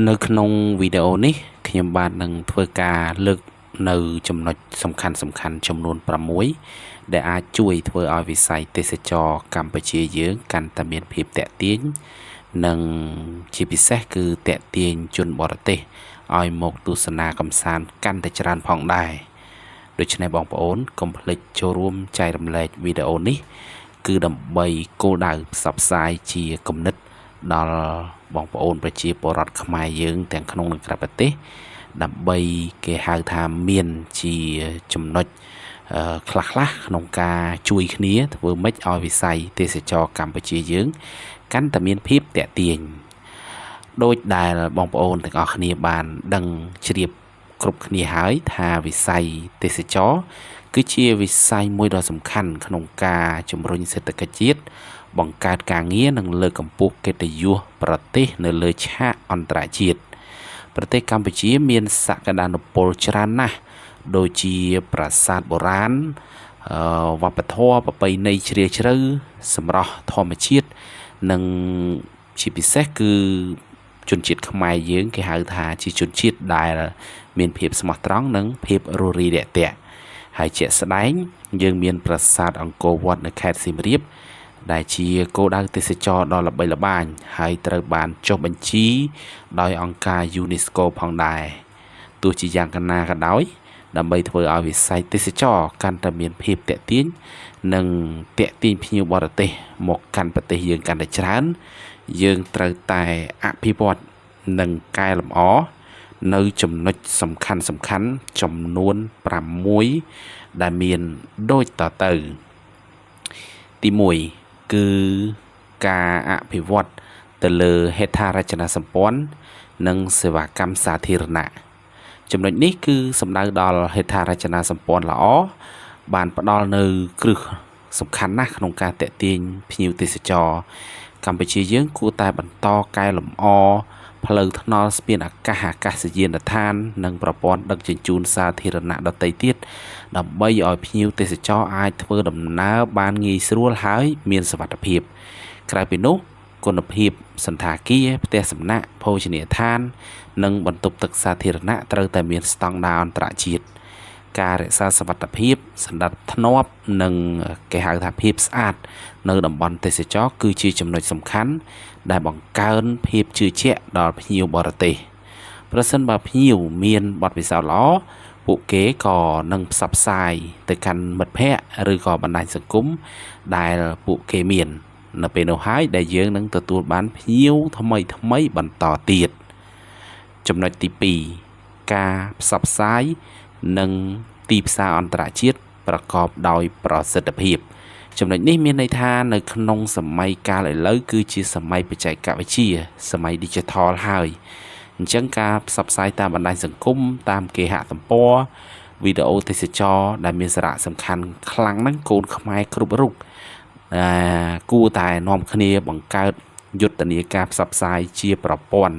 នៅក្នុងវីដេអូនេះខ្ញុំបាទនឹងធ្វើការលើកនៅចំណុចសំខាន់សំខាន់ចំនួន6ដែលអាចជួយធ្វើឲ្យវិស័យទេសចរកម្ពុជាយើងកាន់តែមានភាពទាក់ទាញនិងជាពិសេសគឺទាក់ទាញជនបរទេសឲ្យមកទស្សនាកម្សាន្តកាន់តែច្រើនផងដែរដូច្នេះបងប្អូនកុំភ្លេចចូលរួមចែករំលែកវីដេអូនេះគឺដើម្បីគោលដៅផ្សព្វផ្សាយជាគំនិតដល់បងប្អូនប្រជាពលរដ្ឋខ្មែរយើងទាំងក្នុងនិងក្រៅប្រទេសដើម្បីគេហៅថាមានជាចំណុចខ្លះៗក្នុងការជួយគ្នាធ្វើម៉េចឲ្យវិស័យទេសចរកម្ពុជាយើងកាន់តែមានភាពទាក់ទាញដោយដែលបងប្អូនទាំងអស់គ្នាបានដឹងជ្រាបគ្រប់គ្នាហើយថាវិស័យទេសចរគឺជាវិស័យមួយដ៏សំខាន់ក្នុងការជំរុញសេដ្ឋកិច្ចជាតិបង្កើតការងារនិងលើកកម្ពស់កិត្តិយសប្រទេសនៅលើឆាកអន្តរជាតិប្រទេសកម្ពុជាមានសក្តានុពលច្រើនណាស់ដូចជាប្រាសាទបុរាណវប្បធម៌ប្រពៃណីជ្រាលជ្រៅសម្រស់ធម្មជាតិនិងជាពិសេសគឺជនជាតិខ្មែរយើងគេហៅថាជាជនជាតិដែលមានភាពស្មោះត្រង់និងភាពរួសរាយរាក់ទាក់ហើយជាក់ស្ដែងយើងមានប្រាសាទអង្គរវត្តនៅខេត្តសៀមរាបដែលជាគោលដៅទេសចរដ៏ល្បីល្បាញហើយត្រូវបានចុះបញ្ជីដោយអង្គការ UNESCO ផងដែរទោះជាយ៉ាងណាក៏ដោយដើម្បីធ្វើឲ្យវិស័យទេសចរកាន់តែមានភាពទាក់ទាញនិងទាក់ទាញភ្ញៀវបរទេសមកកាន់ប្រទេសយើងកាន់តែច្រើនយើងត្រូវតែអភិវឌ្ឍនិងកែលម្អនៅចំណុចសំខាន់សំខាន់ចំនួន6ដែលមានដូចតទៅទី1គឺការអភិវឌ្ឍទៅលើហេដ្ឋារចនាសម្ព័ន្ធនិងសេវាកម្មសាធារណៈចំណុចនេះគឺសំដៅដល់ហេដ្ឋារចនាសម្ព័ន្ធល្អបានផ្ដល់នៅគ្រឹះសំខាន់ណាស់ក្នុងការទាក់ទាញភ្ញៀវទេសចរកម្ពុជាយើងគួរតែបន្តកែលម្អផ្លូវថ្នល់ស្ពានអាកាសអាកាសយានដ្ឋាននិងប្រព័ន្ធដឹកជញ្ជូនសាធារណៈដទៃទៀតដើម្បីឲ្យភ្ញៀវទេសចរអាចធ្វើដំណើរបានងាយស្រួលហើយមានសុវត្ថិភាពក្រៅពីនោះគុណភាពសណ្ឋាគារផ្ទះសំណាក់ភោជនីយដ្ឋាននិងបន្ទប់ទឹកសាធារណៈត្រូវតែមានស្តង់ដារអន្តរជាតិការរក្សាសុវត្ថិភាពសណ្ដាប់ធ្នាប់និងគេហៅថាភាពស្អាតនៅតំបន់ទេសចរគឺជាចំណុចសំខាន់ដែលបង្កើនភាពជឿជាក់ដល់ភ្ញៀវបរទេសប្រសិនបើភ្ញៀវមានបទពិសោធន៍ល្អពួកគេក៏នឹងផ្សព្វផ្សាយទៅកាន់មិត្តភ័ក្តិឬក៏បណ្ដាញសង្គមដែលពួកគេមាននៅពេលនោះហើយដែលយើងនឹងទទួលបានភ្ញៀវថ្មីថ្មីបន្តទៀតចំណុចទី2ការផ្សព្វផ្សាយនិងទីផ្សារអន្តរជាតិប្រកបដោយប្រសិទ្ធភាពចំណុចនេះមានន័យថានៅក្នុងសម័យកាលឥឡូវគឺជាសម័យបច្ចេកវិទ្យាសម័យ Digital ហើយអញ្ចឹងការផ្សព្វផ្សាយតាមបណ្ដាញសង្គមតាមគេហទំព័រវីដេអូទេសចរដែលមានសារៈសំខាន់ខ្លាំងហ្នឹងកូនខ្មែរគ្រប់រូបគួរតែនាំគ្នាបង្កើតយុទ្ធនាការផ្សព្វផ្សាយជាប្រព័ន្ធ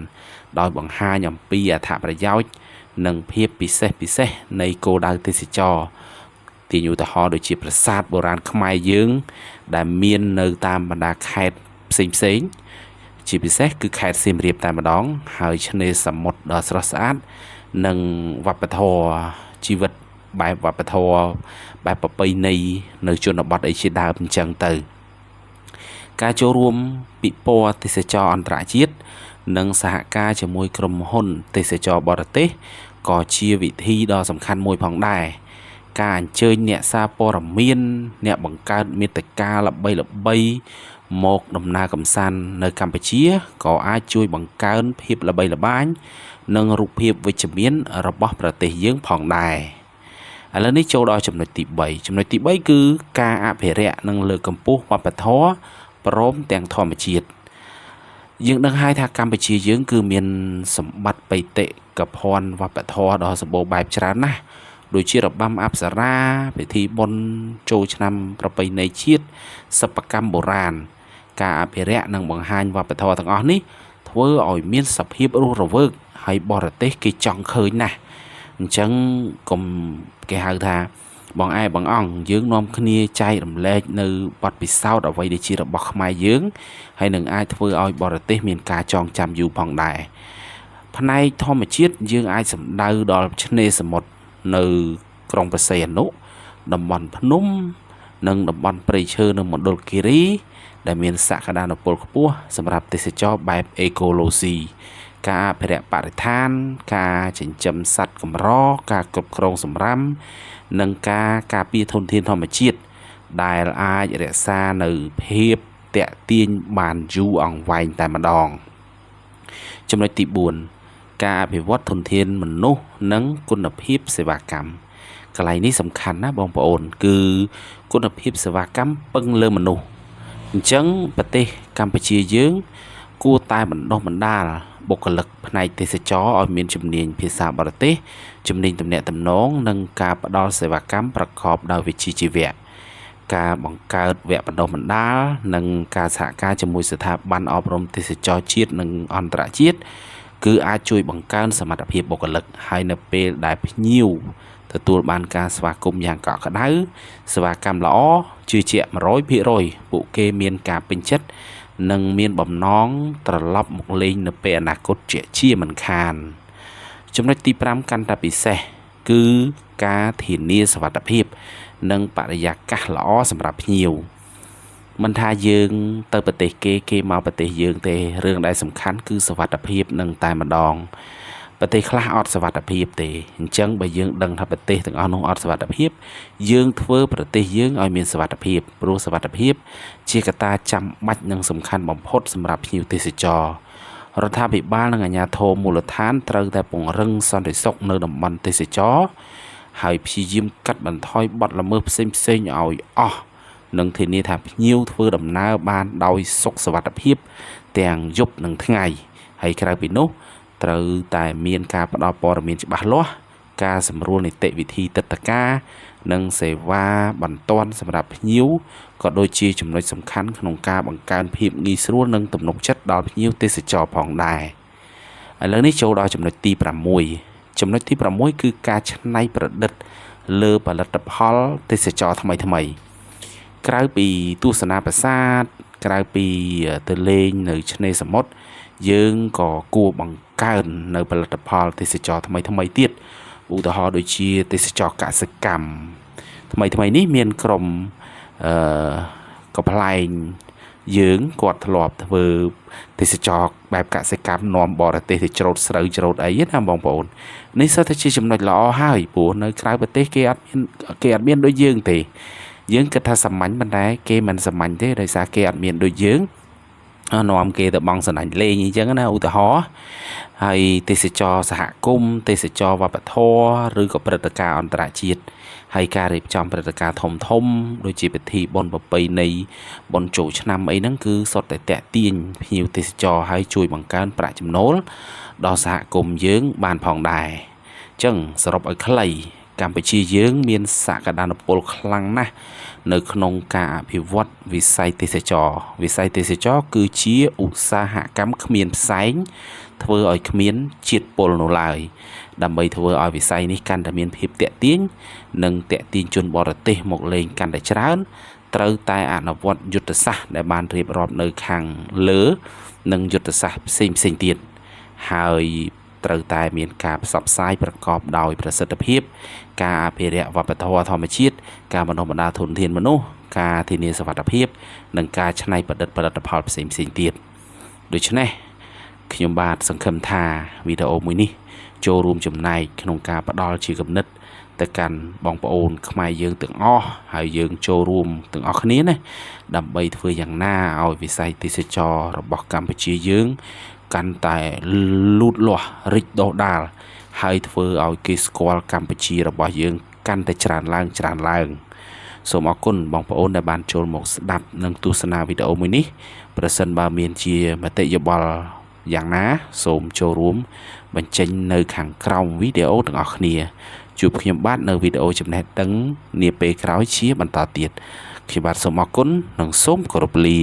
ដោយបង្ហាញអំពីអត្ថប្រយោជន៍និងភាពពិសេសពិសេសនៃគោលដៅទេសចរទាញឧទាហរណ៍ដូចជាប្រាសាទបុរាណខ្មែរយើងដែលមាននៅតាមបណ្ដាខេត្តផ្សេងផ្សេងជាពិសេសគឺខេត្តសៀមរាបតែម្ដងហើយឆ្នេរសមុទ្រដ៏ស្រស់ស្អាតនិងវប្បធម៌ជីវិតបែបវប្បធម៌បែបប្រពៃណីនៅជនបទអីជាដើមអញ្ចឹងទៅការចូលរួមពិព័រណ៍ទេសចរអន្តរជាតិនិងសហការជាមួយក្រុមហ៊ុនទេសចរបរទេសក៏ជាវិធីដ៏សំខាន់មួយផងដែរការអញ្ជើញអ្នកសារព័ត៌មានអ្នកបង្កើតមាតិកាល្បីៗមកដំណើរកម្សាន្តនៅកម្ពុជាក៏អាចជួយបង្កើនភាពល្បីល្បាញនិងរូបភាពវិជ្ជមានរបស់ប្រទេសយើងផងដែរឥឡូវនេះចូលដល់ចំណុចទី3ចំណុចទី3គឺការអភិរក្សនិងលើកកម្ពស់វប្បធម៌ព្រមទាំងធម្មជាតិយើងដឹងហើយថាកម្ពុជាយើងគឺមានសម្បត្តិបេតិកភណ្ឌវប្បធម៌ដ៏សម្បូរបែបច្រើនណាស់ដូចជារបាំអប្សរាពិធីបុណ្យចូលឆ្នាំប្រពៃណីជាតិសិប្បកម្មបុរាណការអភិរក្សនិងបង្ហាញវប្បធម៌ទាំងអស់នេះធ្វើឲ្យមានសភាពរស់រវើកហើយបរទេសគេចង់ឃើញណាស់អញ្ចឹងកុំគេហៅថាបងឯបងអង្គយើងនាំគ្នាចែករំលែកនៅបទពិសោធន៍អ្វីដែលជារបស់ខ្មែរយើងហើយនឹងអាចធ្វើឲ្យបរទេសមានការចងចាំយូរផងដែរផ្ ផ្នែកធម្មជាតិយើងអាចសំដៅដល់ឆ្នេរសមុទ្រនៅក្រុងព្រះសីហនុតំបន់ភ្នំនិងតំបន់ព្រៃឈើនៅមណ្ឌលគិរីដែលមានសក្តានុពលខ្ពស់សម្រាប់ទេសចរបែបអេកូឡូស៊ីការអភិរក្សបរិស្ថានការចិញ្ចឹមសត្វកម្រការគ្រប់គ្រងសំរាមនិងការការពារធនធានធម្មជាតិដែលអាចរក្សានៅភាពទាក់ទាញបានយូរអង្វែងតែម្ដងចំណុចទី4ការអភិវឌ្ឍធនធានមនុស្សនិងគុណភាពសេវាកម្មកន្លែងនេះសំខាន់ណាបងប្អូនគឺគុណភាពសេវាកម្មពឹងលើមនុស្សអញ្ចឹងប្រទេសកម្ពុជាយើងគួរតែបណ្ដុះបណ្ដាលបុគ្គលិកផ្នែកទេសចរឲ្យមានជំនាញភាសាបរទេសជំនាញទំនាក់ទំនងនិងការផ្ដល់សេវាកម្មប្រកបដោយវិជ្ជាជីវៈការបង្កើតវគ្គបណ្ដុះបណ្ដាលនិងការសហការជាមួយស្ថាប័នអប់រំទេសចរជាតិនិងអន្តរជាតិគឺអាចជួយបង្កើនសមត្ថភាពបុគ្គលិកហើយនៅពេលដែលភ្ញៀវទទួលបានការស្វាគមន៍យ៉ាងកក់ក្ដៅសេវាកម្មល្អជឿជាក់ 100% ពួកគេមានការពេញចិត្តនិងមានបំណងត្រឡប់មកលេងនៅពេលអនាគតជាមិនខានចំណុចទី5កាន់តែពិសេសគឺការធានាសុវត្ថិភាពនិងបរិយាកាសល្អសម្រាប់ភ្ញៀវមិនថាយើងទៅប្រទេសគេគេមកប្រទេសយើងទេរឿងដែលសំខាន់គឺសុវត្ថិភាពនឹងតែម្ដងប្រទេសខ្លះអត់សុវត្ថិភាពទេអញ្ចឹងបើយើងដឹងថាប្រទេសទាំងអស់នោះអត់សុវត្ថិភាពយើងធ្វើប្រទេសយើងឲ្យមានសុវត្ថិភាពព្រោះសុវត្ថិភាពជាកត្តាចាំបាច់និងសំខាន់បំផុតសម្រាប់ភ្ញៀវទេសចររដ្ឋាភិបាលនិងអាជ្ញាធរមូលដ្ឋានត្រូវតែពង្រឹងសន្តិសុខនៅតំបន់ទេសចរហើយព្យាយាមកាត់បន្ថយបទល្មើសផ្សេងៗឲ្យអស់និងធានាថាភ្ញៀវធ្វើដំណើរបានដោយសុខសុវត្ថិភាពទាំងយប់និងថ្ងៃហើយក្រៅពីនោះត្រូវតែមានការផ្ដល់ព័ត៌មានច្បាស់លាស់ការសម្រួលនីតិវិធីទិដ្ឋាការនិងសេវាបន្ទាន់សម្រាប់ភ្ញៀវក៏ដូចជាចំណុចសំខាន់ក្នុងការបង្កើនភាពងាយស្រួលនិងទំនុកចិត្តដល់ភ្ញៀវទេសចរផងដែរឥឡូវនេះចូលដល់ចំណុចទី6ចំណុចទី6គឺការច្នៃប្រឌិតលើផលិតផលទេសចរថ្មីៗក្រៅពីទស្សនាប្រាសាទក្រៅពីទៅលេងនៅឆ្នេរសមុទ្រយើងក៏គួរបង្កើននៅផលិតផលទេសចរថ្មីៗទៀតឧទាហរណ៍ដូចជាទេសចរកសិកម្មថ្មីៗនេះមានក្រុមកំប្លែងយើងគាត់ធ្លាប់ធ្វើទេសចរបែបកសិកម្មនាំបរទេសទៅច្រូតស្រូវច្រូតអីណាបងប្អូននេះសុទ្ធតែជាចំណុចល្អហើយព្រោះនៅក្រៅប្រទេសគេអត់មានដូចយើងទេយើងគិតថាសាមញ្ញប៉ុន្តែគេមិនសាមញ្ញទេដោយសារគេអត់មានដូចយើងនាំគេទៅបងសណ្ដាញ់លេងអញ្ចឹងណាឧទាហរណ៍ហើយទេសចរសហគមន៍ទេសចរវប្បធម៌ឬក៏ព្រឹត្តិការណ៍អន្តរជាតិហើយការរៀបចំព្រឹត្តិការណ៍ធំធំដូចជាពិធីបុណ្យប្រពៃណីបុណ្យចូលឆ្នាំអីហ្នឹងគឺសុទ្ធតែទាក់ទាញភ្ញៀវទេសចរហើយជួយបង្កើនប្រាក់ចំណូលដល់សហគមន៍យើងបានផងដែរអញ្ចឹងសរុបឲ្យខ្លីកម្ពុជាយើងមានសក្តានុពលខ្លាំងណាស់នៅក្នុងការអភិវឌ្ឍវិស័យទេសចរវិស័យទេសចរគឺជាឧស្សាហកម្មគ្មានផ្សែងធ្វើឲ្យគ្មានជាតិពុលនោះឡើយដើម្បីធ្វើឲ្យវិស័យនេះកាន់តែមានភាពទាក់ទាញនិងទាក់ទាញជនបរទេសមកលេងកាន់តែច្រើនត្រូវតែអនុវត្តយុទ្ធសាស្ត្រដែលបានរៀបរាប់នៅខាងលើនិងយុទ្ធសាស្ត្រផ្សេងៗទៀតហើយត្រូវតែមានការផ្សព្វផ្សាយប្រកបដោយប្រសិទ្ធភាពការអភិរក្សវប្បធម៌ធម្មជាតិការបណ្ដុះបណ្ដាលធនធានមនុស្សការធានាសុវត្ថិភាពនិងការច្នៃប្រឌិតផលិតផលផ្សេងៗទៀតដូច្នេះខ្ញុំបាទសង្ឃឹមថាវីដេអូមួយនេះចូលរួមចំណែកក្នុងការផ្ដល់ជាគំនិតទៅកាន់បងប្អូនខ្មែរយើងទាំងអស់ហើយយើងចូលរួមទាំងអស់គ្នាណាដើម្បីធ្វើយ៉ាងណាឲ្យវិស័យទេសចររបស់កម្ពុជាយើងកាន់តែលូតលាស់រីកដុះដាលហើយធ្វើឲ្យគេស្គាល់កម្ពុជារបស់យើងកាន់តែច្រើនឡើងច្រើនឡើងសូមអរគុណបងប្អូនដែលបានចូលមកស្ដាប់និងទស្សនាវីដេអូមួយនេះប្រសិនបើមានជាមតិយោបល់យ៉ាងណាសូមចូលរួមបញ្ចេញនៅខាងក្រោមវីដេអូទាំងអស់គ្នាជួបខ្ញុំបាទនៅវីដេអូចំណេះដឹងនាពេលក្រោយជាបន្តទៀតខ្ញុំបាទសូមអរគុណនិងសូមគោរពលា